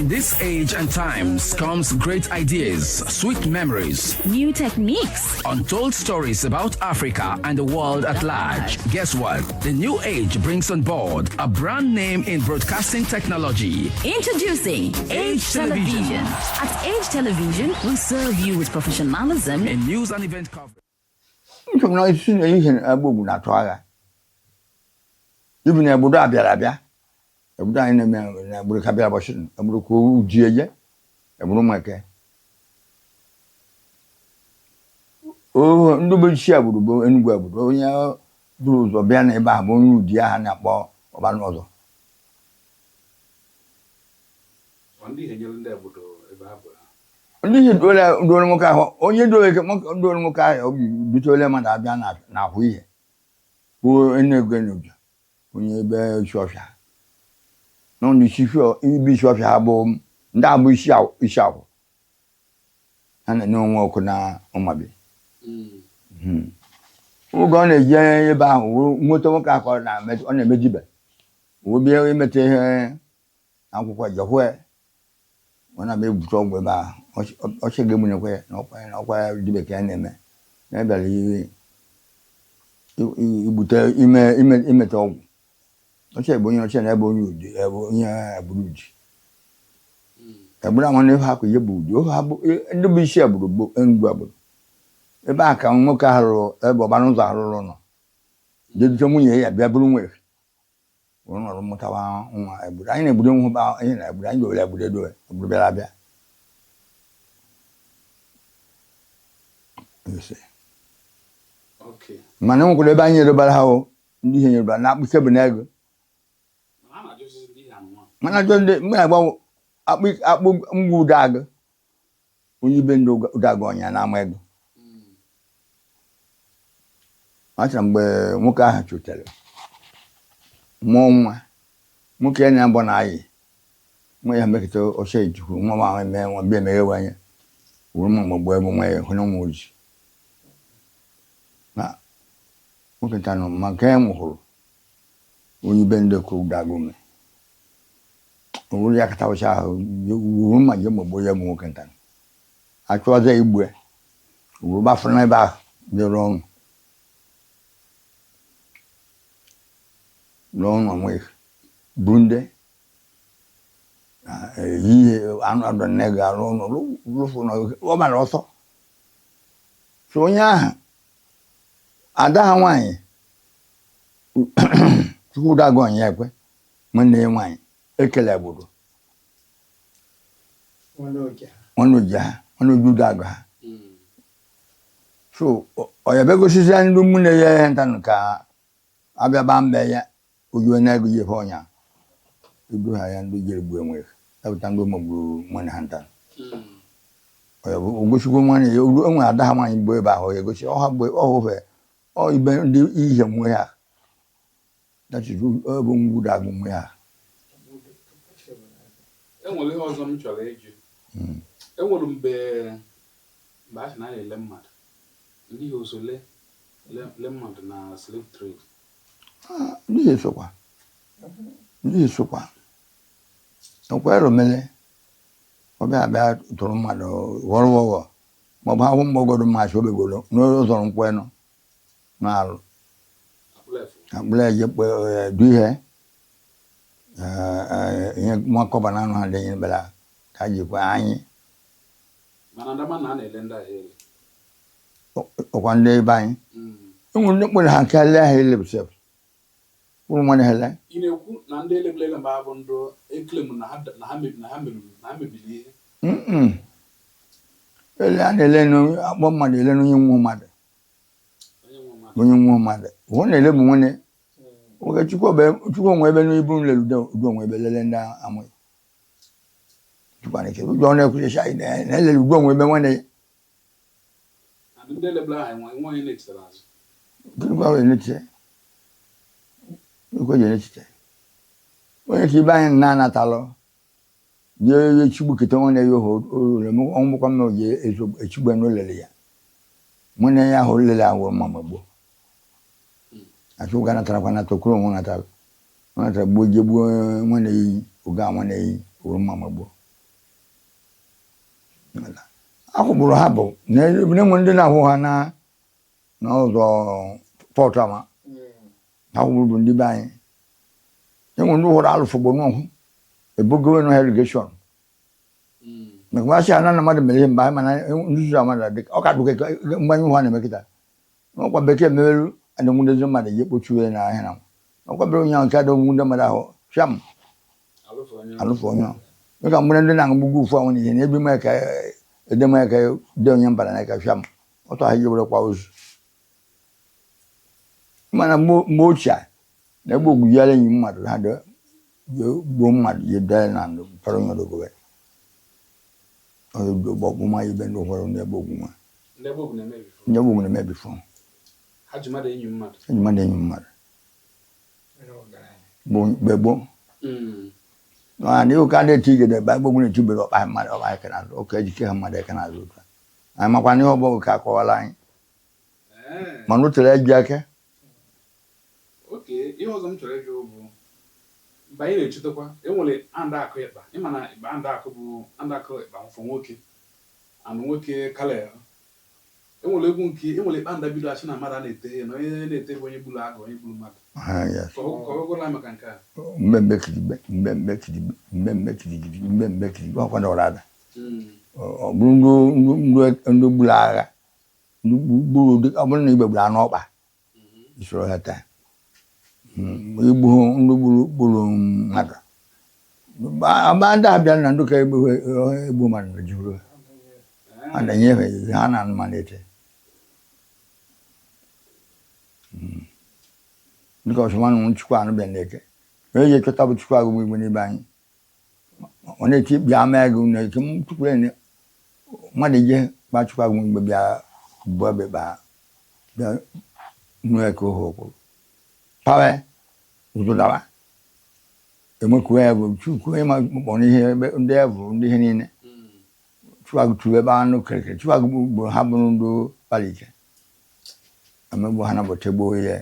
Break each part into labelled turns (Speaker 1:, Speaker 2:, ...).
Speaker 1: In this age and times comes great ideas, sweet memories,
Speaker 2: New techniques,
Speaker 1: untold stories about Africa and the world at large. Guess what? The new age brings on board a brand name in broadcasting technology.
Speaker 2: Introducing Age Television. At Age Television, we serve you with professionalism
Speaker 1: In news and event coverage.
Speaker 3: Nsogbu na isi na ihe agbogbu na-atụ agha ibu na obodo a bịara abịa, obodo anyị na-eme na egburu ka bịara bọchị egburu ka uji eje egburu ụmụeke oo ndị bụ isi agbụrụ bụ Enugwu agbụrụ onye buru ụzọ bịa na ebe ahụ bụ onye ụdị aha na-akpọ Ọbanụzọ.
Speaker 4: Ndị ihe nyere ndị obodo ebe ha bụ ha.
Speaker 3: Ndị ihe duole nwoke ahụ, onye duole nwoke ahụ obi bute ole mmadụ abịa na-akwụ ihe bụ Enugu Enugu onye ebe isi ọfịa na ndị isi ibe isi ọfịa ha bụ ndị abụ isi akwụ ha na-enye onwe ọkụ na ụmabi. Oge ọ na-eje ebe ahụ nweta nwoke ahụ ka ọ na-emejibe wee bịa imeta ihe akwụkwọ jekwe ọ na-abịa ebute ọgwụ ebe ahụ ọchị ga-egbunyekwa ya na ọkwa na ọkwa dibịa ka ya na-eme na ya bịara igbute ime ime imeta ọgwụ ọchị bụ onye ọchị na ebe onye udi ebe onye agbụrụ uji agbụrụ ama na ebe ha ihe bụ uji ofe ha bụ ndị bụ isi agbụrụ bụ Enugwu agbụrụ ebe a ka nwoke ahụ rụrụ ebe Ọbanụzọ arụrụ ụlọ jedute nwunye ya bịa bụrụ nwere were nọrọ mụtawa nwa agbụrụ anyị na-egbudo nwa ba anyị na-egbudo anyị dowere agbụrụ edowe agbụrụ bịara abịa. Mana enwekwara ebe anyị edobara ha o ndị ihe nyereba na akpụ ike bụ na ego mana ajọ ndị mgbe na-agba akpụ akpụ ngwa ụdagụ onye ibe ndị ụdagụ ọnya na-ama ego a chọrọ mgbe nwoke ahụ chụtere mụọ nwa nwoke ya na-abọ na ayị nwa ya mekịta ọcha ejikwu nwa ma eme nwa bịa emeghewe anya wuru mma mgbagbo ebe nwa ya hụ na nwa oji na nwoke nta nọ ma nke ya nwụhụrụ onye ibe ndị kwuru dago ume owuru ya kata ọcha ahụ wuru mma je mgbagbo ya bụ nwoke nta achụọza igbu ya wuru gbafere n'ebe ahụ dịrị ọnụ n'ọnụ onwe bụ ndị eyi ihe anụ adọ nne ga arụ ụlọ lụfụ na ọ mara ọsọ so onye ahụ ada ha nwaanyị Chukwudagụ ọnya ekwe nwanne ya nwaanyị ekele agbụrụ nwanne oji ha nwanne oji ụdagụ ha so ọ ya bịa ndị ụmụnne ya ihe ntanụ ka abịa ba mbe ya ojuo na-ego ihe ọnya edu ha ya ndị jere gbuo enwe epụta ndị ụmụ nwanne ha ntanụ ogosikwo nwanne ya enwe ada ha nwaanyị bụ ebe ahụ ya egosi ọha bụ ọhụfe ọ ibe ndị ihe nwe ha that is ọ bụ ngwudagụ nwe ha.
Speaker 4: Enwere ihe ọzọ m chọrọ ịjụ. Enwere mgbe mgbe a sị na a na-ele mmadụ ndị ihe oso le le mmadụ na slave trade.
Speaker 3: Ndị esokwa ndị esokwa ọkwa eromele ọbịa abịa tụrụ mmadụ ghọrọ ghọghọ maọbụ ahụ mgbọgọdụ mmasị obegolo n'ụzọ nkwụ nọ n'alụ akpụla eje du ihe ihe nwa kọba na anụ ha dị nye bịara ka jikwa anyị ọkwa ndị ebe anyị enwere ndị kpọrọ ha nke ele ha ele sef kwụrụ nwanne ha ele.
Speaker 4: Ị na-ekwu na ndị elebelele mgbe ha bụ ndị eklem na ha mebiri ihe.
Speaker 3: Ele a na-ele akpọ mmadụ ele onye nwe mmadụ onye nwe mmadụ ọ na-ele bụ nwanne nwoke Chukwu onwe ebe n'ibu nlele udo onwe ebe lele ndị amụghị Chukwu na-eke ụjọ na-ekwuchechi anyị na-elele udo onwe ebe nwanne ya. Onye ka ibe anyị na-anatalụ jee echigbu kete nwanne ya ohu ọnwụkwa mma oji echigbu n'olele ya nwanne ya ahụ lele ahụ ma ma gboo achụga natarakwa nata okoro onwe natara ọ natara gbuo je gbuo nwanne ya iyi oge a nwanne ya iyi wuru mma ma gboo. Akwụgburu ha bụ na enwe ndị na-ahụ ha na n'ụzọ pọtụ ama akwụgburu bụ ndị be anyị. Enwe ndị hụrụ alụfụgbo n'ọhụ ebogowe na irrigation maka masị ha na na mmadụ mere ihe mgbe anyị mana nzuzu amadụ dị ọ ka dụka mgbanye ụwa na-eme kịta n'ọkwa bekee memeru adịnwudezi mmadụ je kpochiwe na ahịa na ọkwa bere onye ahụ nke adị nwude mmadụ ahụ fiam
Speaker 4: Alụfụ onye.
Speaker 3: Alụfụ onye ahụ dịka mgbe ndị na-agbugbu ụfụ ahụ n'ihe na ebi m ka ede m ka de onye mbara na ka fiam ọtọ ha were kwa ozu mana mgbe ochie a, na egbe ogwujiara enyi mmadụ ha dị gbuo mmadụ je dee na ndụ para onye odogowe ọgbọgbụma ibe ndị ụfọdụ ndị egbe ogwu nwa.
Speaker 4: Ndị ebe ogwu na-eme before.
Speaker 3: Ndị egbe ogwu na-eme before.
Speaker 4: Ha ji mmadụ enyi mmadụ.
Speaker 3: Enyi mmadụ enyi mmadụ bụ mgbe gboo. Na ndị ụka na-eti igede ebe egbe ogwu na-etibere ọkpa mmadụ ọkpa aka n'azụ ụka ejike ha mmadụ aka n'azụ ụka anyị makwa na ihe ọbọ ka akọwala anyị.
Speaker 4: Ee.
Speaker 3: Mana o tere eji aka.
Speaker 4: Okay, ihe ọzọ m chọrọ ịjụ bụ mgbe anyị na-echetakwa enwere andị akụ ịkpa ịma na ịkpa andị akụ bụ andị akụ ịkpa mfọ nwoke anụ nwoke kalel enwere egwu nke enwere ịkpa nda bido achị na mmadụ a na-ete ihe na onye na-ete bụ onye gburu agụ onye gburu mmadụ.
Speaker 3: Ah, yes.
Speaker 4: Ka ọ gwara anyị maka nke a.
Speaker 3: Mmemme kidigbe mmemme kidigbe mmemme kidigidi mmemme kidigbe ọkwa dọrọ ada. Ọ bụrụ ndị gburu agha ndị gburu ọ bụrụ na igbe gburu anụ ọkpa usoro ha taa igbu ndị gburu mmadụ aba ndị a bịara na ndị ka egbu egbu mmadụ na juru ha ha na-enyefe ha na anụmanụ ete dịka ọsụmanụ nchukwu anụ bịa na-eke onye ji echọta bụ chukwu agụ igwe n'ebe anyị ọ na-eti bịa mee gị na eke m chukwu ene mmadụ ije gba chukwu agụ igwe bịa bụ ebe ba bịa nụ eke ohu okwuru pawe ụzụ dawa enwekwu ya bụ chukwu ịma mkpọ n'ihe ebe ndị evụ ndị ihe niile chukwu agụ tụrụ ebe anụ kirikiri chukwu agụ gburu ha bụrụ ndị kpara ike emegbu ha na bụ tegbuo ihe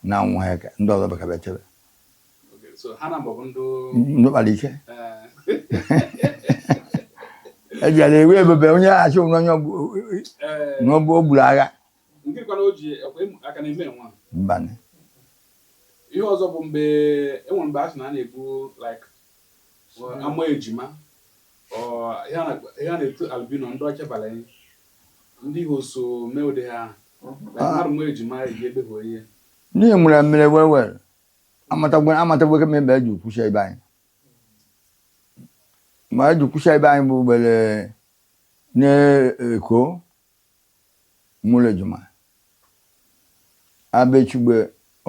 Speaker 3: na anwụ ha eke ndị ọzọ bịa ka chebe.
Speaker 4: Okay, so ha na mbọ bụ ndị
Speaker 3: ndị kpara ike.
Speaker 4: Ee.
Speaker 3: Ejere ewe ebebe onye achị onye onye
Speaker 4: Ee.
Speaker 3: na o gburu agha.
Speaker 4: Nke kwana o ji ekwe aka na-eme nwa.
Speaker 3: Mbanị.
Speaker 4: Ihe ọzọ bụ mgbe enwere mgbe a sị na a na-egbu like ama ejima ọ ihe a na-etu albino ndị ọcha bara anyị ndị Igbo so mee ụdị ha like mmadụ mụọ ejima eji egbeghị ihe.
Speaker 3: Ndị nwere mmiri were were amatagbo amatagbo keme ebe eji kwụsị ebe anyị ma eji kwụsị ebe anyị bụ gbere na-eko mụrụ ejima abechugbe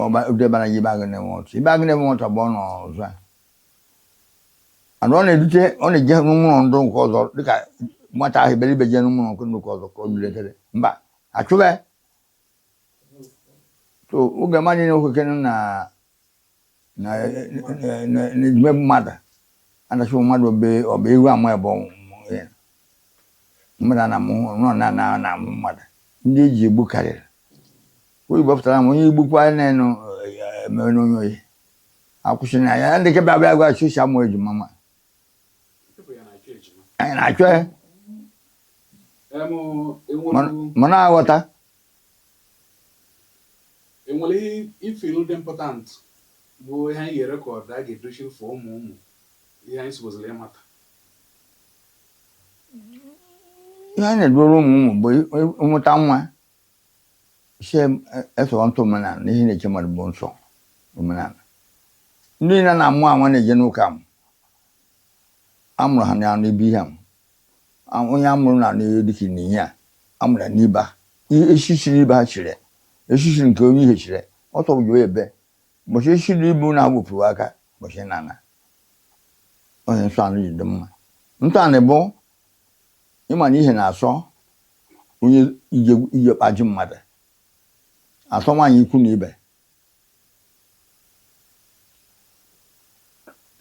Speaker 3: ọba udebara gị ibe agụ na-enwe ọtụ ibe agụ na-enwe ọtụ abụọ n'ọzọ a and ọ na-edute ọ na-eje n'ụlọ ndụ nke ọzọ dịka nwata ahụ iberibe je n'ụlọ nke ndụ nke ọzọ ka o duletere mba achụbe so oge mmadụ na-ekwekere na na na ejime mmadụ anachi mmadụ obe ọba ewu ama ebe ya mmadụ a na-amụ nọ na na na-amụ mmadụ ndị eji egbu karịrị oyibo pụtara m onye igbukwa na-enu emere n'onye oyi akwụsị na ya ndị kebe abịa gwa achụ amụ ejima ma
Speaker 4: Tupu ya na-achụ ejima.
Speaker 3: Anyị na-achọ ya.
Speaker 4: Em, enwere
Speaker 3: ma na-aghọta.
Speaker 4: Enwere ihe ifilu dị important bụ ihe anyị ga-erecord a ga-edochi for ụmụ ụmụ ihe anyị supposed ịmata.
Speaker 3: Ihe anyị na-edoro ụmụ ụmụ bụ ịmụta nwa si esoro ntụ omenala na ihe na-eche mmadụ bụ nsọ omenala ndị niile na-amụ anwa na-eje n'ụka amụ amụrụ ha na n'ibe ihe amụ onye amụrụ na n'ihe dịka ịnyịnya a amụrụ ya n'ibe eshisiri ibe ha chiri eshisiri nke onye ihe chiri ọ tọgburu ebe ụbọchị esiri ibu na wepụrụ aka ụbọchị na-ana onye nsọ anụ ji dị mma ntọ anị bụ ịma na ihe na-asọ onye ije ije kpaji mmadụ asọ nwaanyị ikwu na ibe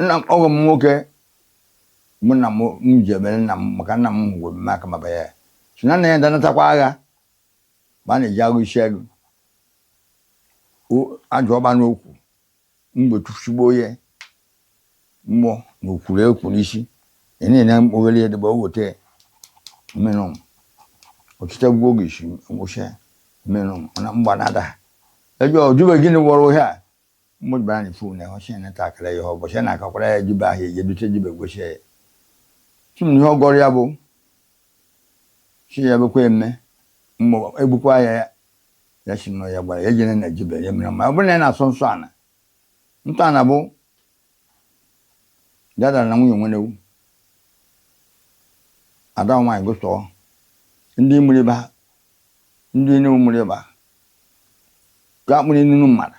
Speaker 3: nna m ọgọ m nwoke mụ na m m ji emere nna m maka nna m hụrụ m aka maba ya si na nna ya danatakwa agha ma a na-eji agụ isi ego ajụ ọba n'okwu mgbe tụfugbo ya mmụọ na okwuru ekwu n'isi ị na-ene mkpụrụ ya dịba o weta ya. Omenọma ọchịcha gbuo oge isi ngwụcha ya. Omenọma ọ na mgba na-ada ha. Ejọ ọjụbe gịnị wọrọ ihe a mgbe bara na fon na ọchị na ta akara ya ụbọchị na akakwara ya jibe ahụ eje dute jibe gwụcha ya. Chim ihe ọ gọrọ ya bụ chi ya bụkwa eme mgbe egbukwa ya ya si nọ ya gwara ya ejene na jibe ya mere ma ọ bụrụ na ya na-asọ nsọ ana ntọ ana bụ ya dara na nwunye nwenewu ada nwaanyị gụsọọ ndị mụrụ ịba ndị nne mụrụ ịba ga akpụrụ nnu mmadụ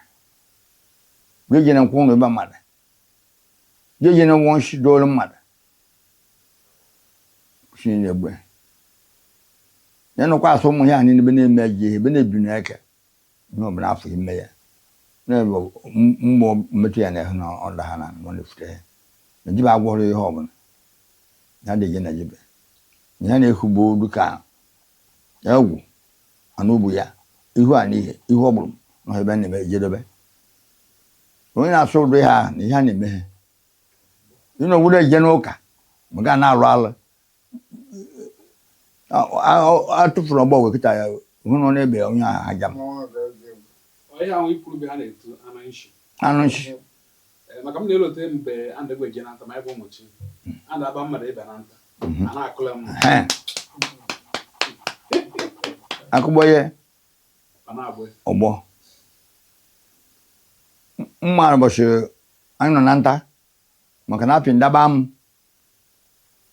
Speaker 3: ga-ejene nkwụ ụlọ ịba mmadụ ga-ejene nwụọ nshi dolu mmadụ si na-egbe ya nọkwa asụ ụmụ ya niile ebe na-eme ji ihe ebe na-ebi n'eke ihe ọbụla afọ ime ya na-ebe mgbọ mmetụ ya n'ahụ na ọda ha na ọ na-efute ya na jibe agwọrọ ihe ọbụla ya dị na jibe ya na-ehugbo dịka egwu anụ ubu ya ihu a n'ihe ihu ọ gbụrụ na ebe a na-eme ejedebe onye na-asụ ụdị ha na ihe a na-eme ha ịnọ wuru eje n'ụka ma gaa na-arụ alụ atụfuru ọgbọ wee kịta ya hụ na ọ na-ebe onye ahụ aja m
Speaker 4: Ọ ihe ahụ ikwuru be ha na-etu anụ nshi.
Speaker 3: Anụ nshi.
Speaker 4: Ee, maka m na-elote mgbe a na-egwe eje na nta ma ebe ụmụchi a na-aba mmadụ ịba na nta a na-akụla m.
Speaker 3: Ehe. Akụgbọ ya
Speaker 4: ọ na-abụ
Speaker 3: ọgbọ mma ụbọchị anyị nọ na nta maka na apị ndaba m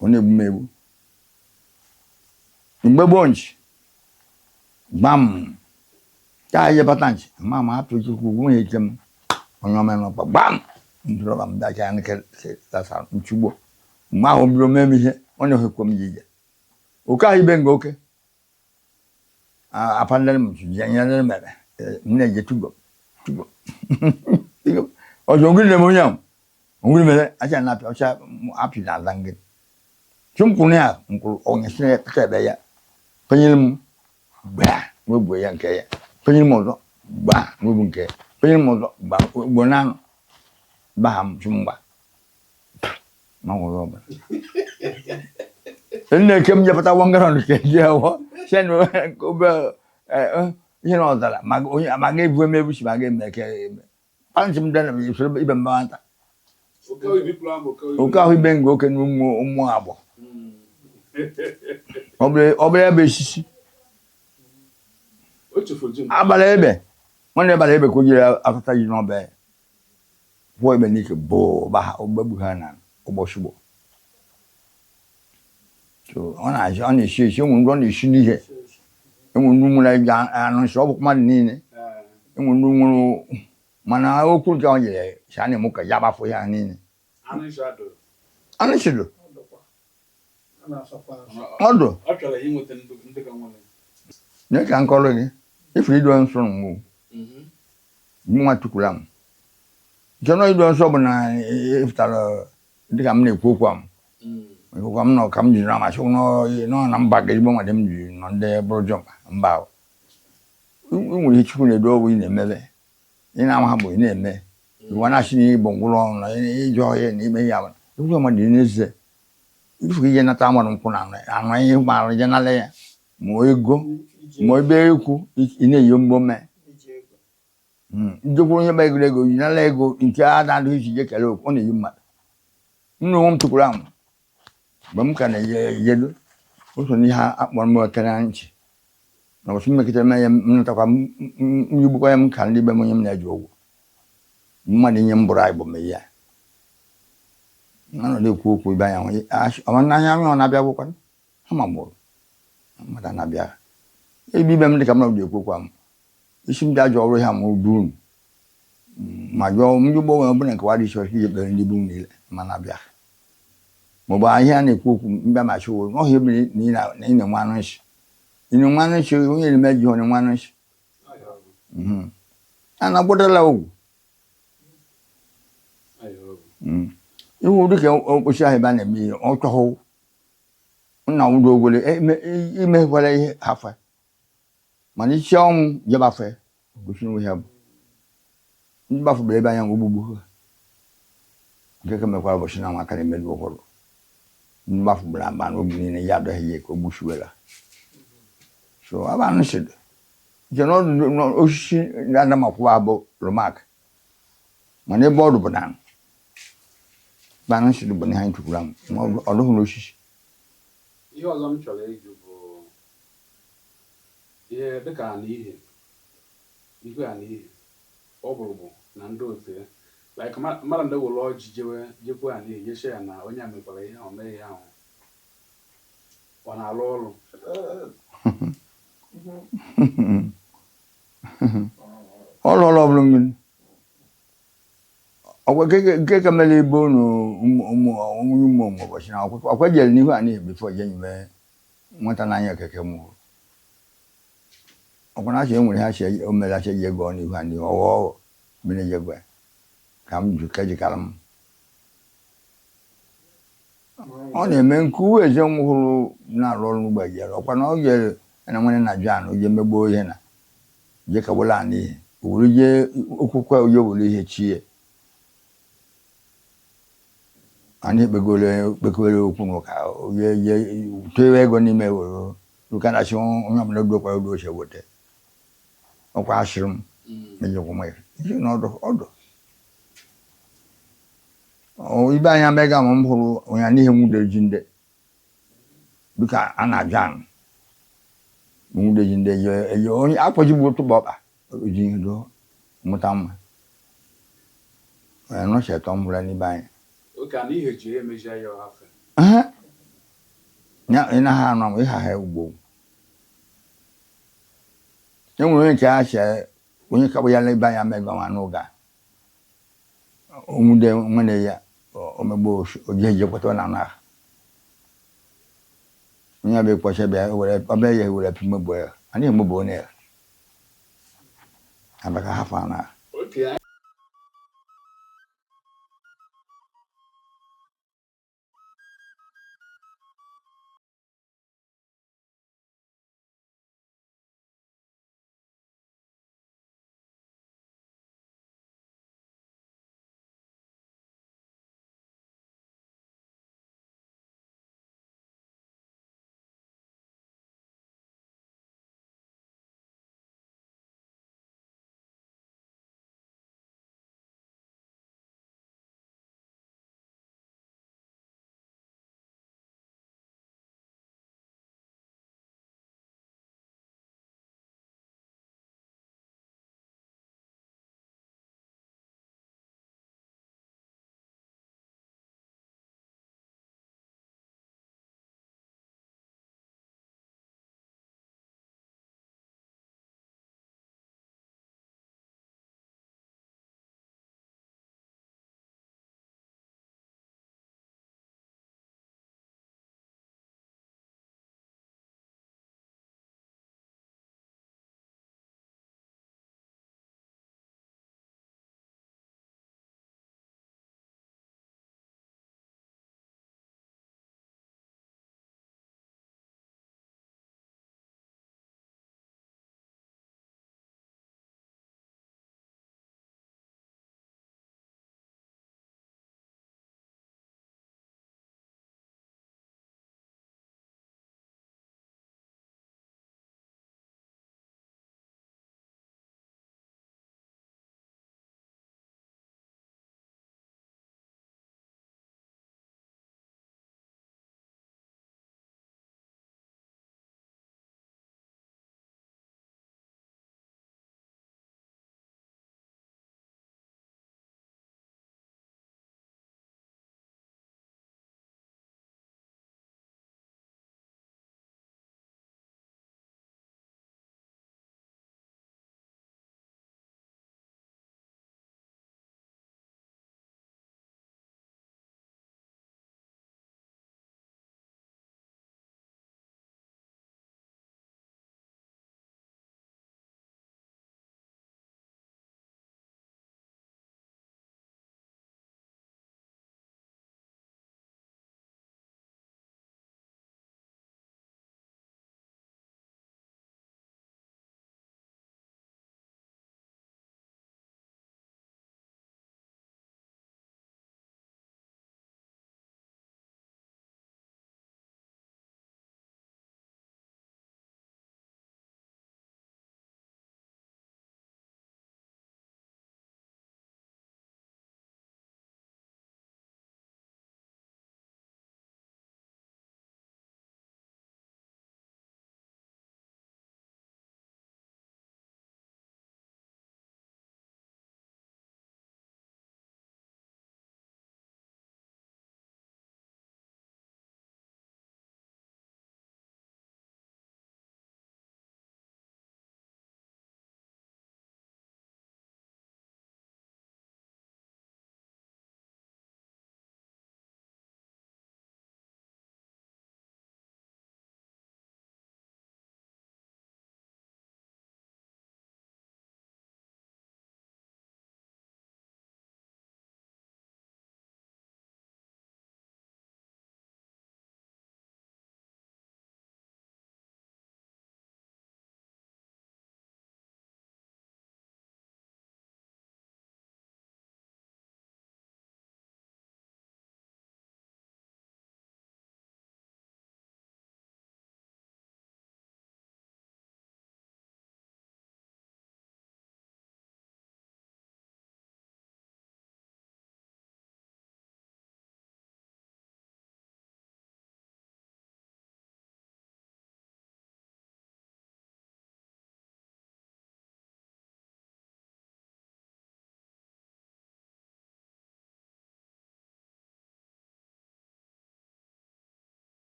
Speaker 3: ọ na-egbu m egbu mgbe gboo nchi gbam ka anyị bata nchi ma ma apị chukwu nwunye ike m onye ọma n'ọkpa gbam ndụrọba m dacha ya nke lasara nchugbo mgbe ahụ bido mee m ihe ọ na-ehekwe m jije oke ahụ ibe nga oke apandere m nyere mere m na-eje tugo tugo tugo ọzọ ngiri na-eme onye ahụ ngiri mere acha na apị ọcha apị na aza ngiri chụmkwụrụ ya nkwụrụ onye si ya pịta ebe ya penyere m gbaa wegbuo ya nke ya penyere m ọzọ gbaa wegbu nke ya penyere m ọzọ gbaa ugbo na anọ baha m chụmgba ma nwere ọbụla nne ke m jepụta wangara nke ji awọ shen obe ihe na ọzara ma onye ma ga-ebu emebu si ma ga-eme ke pantị m dana usoro ibe mba nta
Speaker 4: oke oyibo ikwuru ahụ bụ oke oyibo.
Speaker 3: Oke ahụ ibe nga oke na ụmụ ụmụ agbọ ọ bụrụ ebe esisi
Speaker 4: O chefuru ji m.
Speaker 3: Abalị ebe nwanne abalị ebe ka o jiri atụta ji n'ọba ya kwụọ ebe n'ike bụ ba ha ogbegbu ha na ụgbọchigbo so ọ na-achị ọ na-esi esi enwe ndị ọ na-esi n'ihe enwe ndị nwere eji anụ nsị ọ bụ mmadụ niile enwe ndị nwere mana okwu nke ọ nyere si a na-eme ka ya gbafụ ya niile.
Speaker 4: Anụ nshi adụrụ.
Speaker 3: Anụ nsị dụ ọdụ.
Speaker 4: Ọ chọrọ inweta ndị ka nwere.
Speaker 3: Nye ka nkọrọ gị ifuru ido nsọ mgbu nwa tukwula m nke nọ ido nsọ bụ na ịfụtara dịka m na-ekwu okwu am okwu m nọ ka m jiri amasị nọ na mba ka ezigbo mmadụ m ji nọ ndị bụrụ jọmpa mba ahụ. I nwere ihe Chukwu na-edo ọgwụ ị na-emebe ị na-ama ha bụ ị na-eme iwa na-asị na ịbụ ngwụrọ ọnụ na ịjụ ọhịa na ime ihe abụ ikwu mmadụ n'ezie ifu ije nata mmadụ nkwụ na anụ ihe gbara je nala ya ma ego ma ebe ekwu ị na-eyi mgbo mee njekwuru onye gbagoro ego yi nala ego nke a na-adịghị iche ije kele okwu ọ na-eyi mmadụ nna onwe m tụkwuru ahụ mgbe m ka na-eje ejedo ụzọ n'ihe akpọrọ m wetara nchi na ụbọchị mmekọta eme ya m natakwa m yigbukwa ya m ka ndị be m onye m na-eji ụgwọ mmadụ inye m bụrụ anyị bụ m ya anọ na-ekwu okwu ibe anya n'anya anya ọ na-abịa gwụkwa ha ma gbụrụ mmadụ na-abịa ebe ibe m dị ka m na ekwu okwu m isi m dị ajọ ọrụ ha ma buru ma jụọ ndị gboo nwere ọbụla nke wadị iche iji ekpere ndị bụ niile ma na-abịa maọbụ ahịa a na-ekwu okwu mbịa ma chụwo ọhịa ebiri na ị na-enwe anụ nshi ị na-enwe anụ nshi onye na-eme ji onye nwe anụ nshi a na-agwọdala ọgwụ ihu dịka okpochi ahụ ebe a na-eme ihe ọ chọghị nna ụdọ ogole imekwara ihe hafe mana isi ọnwụ jebafe gosi onwe ya bụ ndị gbafebere ebe anya ogbugbu ha nke ka mekwara ụbọchị na nwaka na-emedu ụfọdụ Mgbafugbara agba n'oge niile ya adọghị ya ka o gbusiwela. So aba anụ si nke na ọdụ n'osisi na-adamakwụwa bụ romak, mana ebe ọdụ bụ na ebe anụ si bụ na ihe anyị tukwuru m ma ọ dụghị n'osisi.
Speaker 4: Ihe ọzọ m chọrọ ịjụ bụ ihe dịka na ihe ihu a na ihe ọ bụrụ bụ na ndị otu ya, like mmadụ ndị were ọjị jewe jekwe a na ihe nyechie ya na onye a mekwara ihe ahụ mee ihe ahụ, ọ na-alụ ọrụ?
Speaker 3: Ọrụ ọrụ ọbụla mmiri ọkwa nke ka mere ebe unu ụmụ ụmụ ụmụ ụmụ ụbọchị na ọkwa jere n'ihu a n'ihi before je nyime nwata n'anya keke mụ ọkwa na achọ enwere ha chi o mere achọ eji ego n'ihu a n'ihu ọghọ ọghọ mmiri eji ego ya ka m ju ka ejikara m ọ na-eme nke uwe eze m hụrụ na-arụ ọrụ n'ugbo ejere ọkwa na ọ jere na nwanne na Jan oje megbuo ihe na je kagbula ana ihe wuru jee okwukwe oje wuru ihe chie anyị kpekọrọ okwu n'ụka oje je tụọ ego n'ime were ụka na-achị onye ọbụla dokwa odo ochie weta ọkwa asịrị m ejikwa m ya na ọdụ ọdụ ibe anyị amega ma m hụrụ onye n'ihe nwudere ji ndị dịka a na-aja anụ nwude ji ndị eje onye akpọji bụ tụba ọkpa ji do mụta mma onye nọchetọ m hụrụ n'ibe anyị.
Speaker 4: Oke a na ihe ji emezi ya ọhafe.
Speaker 3: Ehe. Ya ị naghị anụ ama ịha ha ugbo e nwere onye nke a che onye kakpọ ya n'ebe anyị amega ma n'oge a onwude nwanne ya omegbo oje je kweta na na onye abịa kpọcha bịa were ọbịa ya were pị megbo ya anyị emegbo onye ya abaka ha fa na.
Speaker 4: Oke.